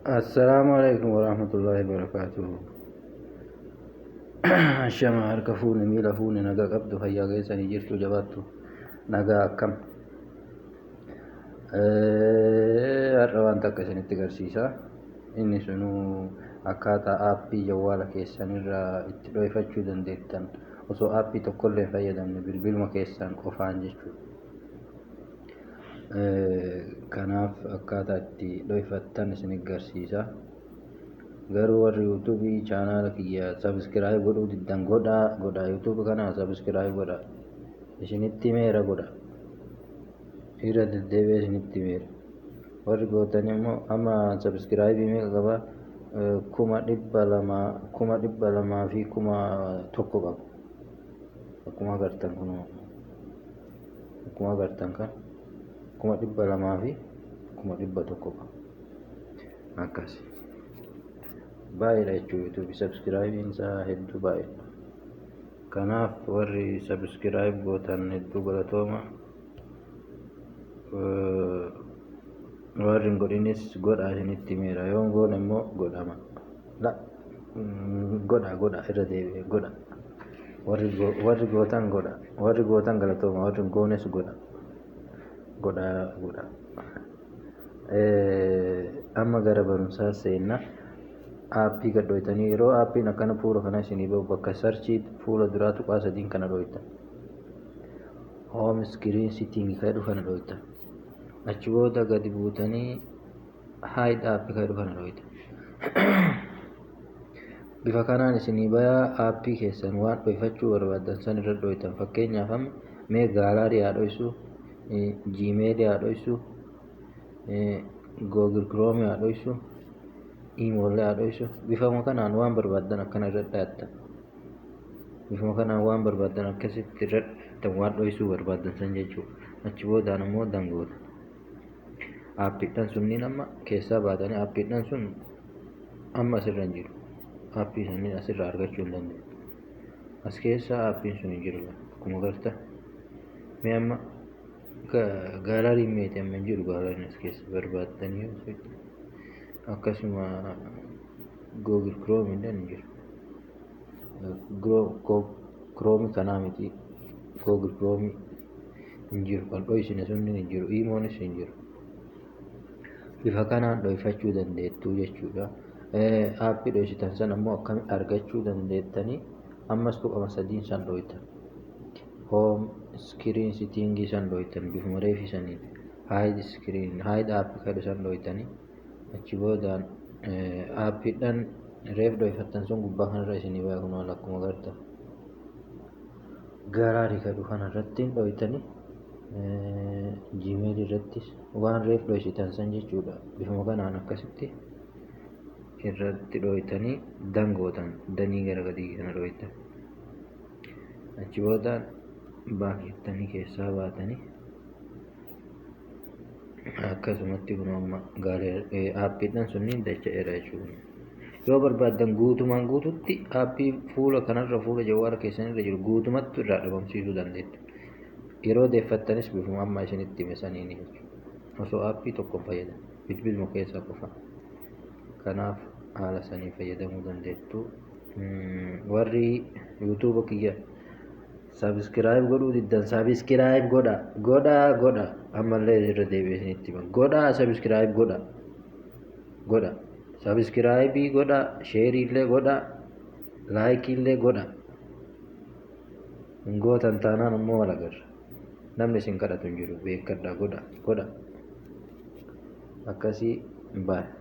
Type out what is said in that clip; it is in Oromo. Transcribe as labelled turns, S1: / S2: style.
S1: Assalaamu alaikum warahmatullaahi wabarakaatuhu. Shama harka fuune, miila fuune, nagaa qabdu, fayyaa keessanii jirtu, jabaattu, nagaa akkam. Har'a waan takka isinitti agarsiisa. Inni sunuu akkaataa aappii jawwaala keessanirraa itti dho'ifachuu dandeettan osoo aappii tokkollee hin fayyadamne, bilbiluma keessan qofaan jechuudha. Kanaaf akkaataa itti dho'ifattan isin agarsiisa. Garuu warri yuutuubii chaanaala kiyya subscribe godhuu diddan, godhaa, godhaa. Yuutuubii kana subscribe godhaa. Isinitti himeera, godha. Irra deddeebi'ee isinitti himeera. Warri gootan immoo amma subscribe meeqa qaba? 200,000, 201,000 qaba. Akkuma agartan kun, akkuma agartan kan 201,100 qaba. Akkas. Baay'eedha jechuudha, yuutuubii subscribeiin isaa hedduu baay'eedha. Kanaaf warri subscribe gootan hedduu galatooma. Warri hin godhinis godhaa, isinitti himeera. Yoo hin goone immoo godhama. La, godha, godha, irra deebi'ee godha. Warri gootan godha. Warri gootan galatooma. Warri hin goones godha. Godha, godha. Amma gara barumsaa seenna. Aappii gad dhoytanii, yeroo aappiin akkana fuula kana isinii bahu, bakka search fuula duraa tuqaa sadiin kana dhoytan. Home screen setting kan jedhu kana dhoytan. Achi booda gadi buutanii hide app kan jedhu kana dhoytan. Bifa kanaan isinii bayaa. Aappii keessan waan dhoyfachuu barbaaddan san irra dhoytan. Fakkeenyaaf amma mee gallery haa dhoysu, Gmail haa dhoysu, Google Chrome haa dhoysu, Imoollee haa dhoysu. Bifama kanaan waan barbaaddan akkana irra dhaattan. Bifuma kanaan waan barbaaddan akkasitti irra dhaattan, waan dhoysuu barbaaddan san jechuudha. Achi boodaan immoo dangoota. Aappiidhaan sunniin amma keessaa baatanii, aappiidhaan sun amma asirra hin jiru. Aappii sanniin asirraa argachuu hin dandeenyu. As keessa aappiin sun hin jiru akkuma agartan. Mee amma galleryn meeti? Amma hin jiru galleryn as keessa barbaaddanii. Akkasuma Google Chrome illee hin jiru. Chrome kanaa miti, Google Chrome hin jiru. Kan dhoysine sunniin hin jiru. Imoonis hin jiru. Bifa kanaan dhoyfachuu dandeettu jechuudha. Aappii dhoysitan san ammoo akkamitti argachuu dandeettanii? Ammas tuqama sadiin san dhoytan. Home screen setting san dhoytan, bifuma reefii saniin. Hide screen, hide app kadhu san dhoytanii, achi boodaan aappiidhaan reef dhoyfattan sun gubbaa kanarra isinii baya. Kun akkuma agartan gallery kadhu kanarratti dhoytanii, Gmail irrattis waan reef dhoysitan san jechuudha. Bifuma kanaan akkasitti irratti dhoytanii dangootan, danii gara gadii kana dhoytan. Achi boodaan back jettanii keessaa baatanii, akkasumatti kun amma aappiidhaan sunniin dacha'eera jechuudha. Yoo barbaaddan guutumaan guututti aappii fuula kanarra, fuula jawwaala keessanirra jiru guutumatti irraa dhabamsiisuu dandeettu. Yeroo deeffattanis bifuma amma isinitti hime saniini jechuudha. Osoo aappii tokko hin fayyadamin bilbiluma keessaa qofa. Kanaaf haala sanii fayyadamuu dandeettu. Warri yuutuuba kiyya subscribe godhuu diddan, subscribe godha, godha, godha. Ammallee irra deebi'ee isinitti hima, godha, subscribe godha, godha, subscribe godha, share illee godha, like illee godha. Hin gootan taanaan ammoo wal agarra. Namni isin kadhatu hin jiru, beekadha, godha, godha. Akkasii, baay'ee.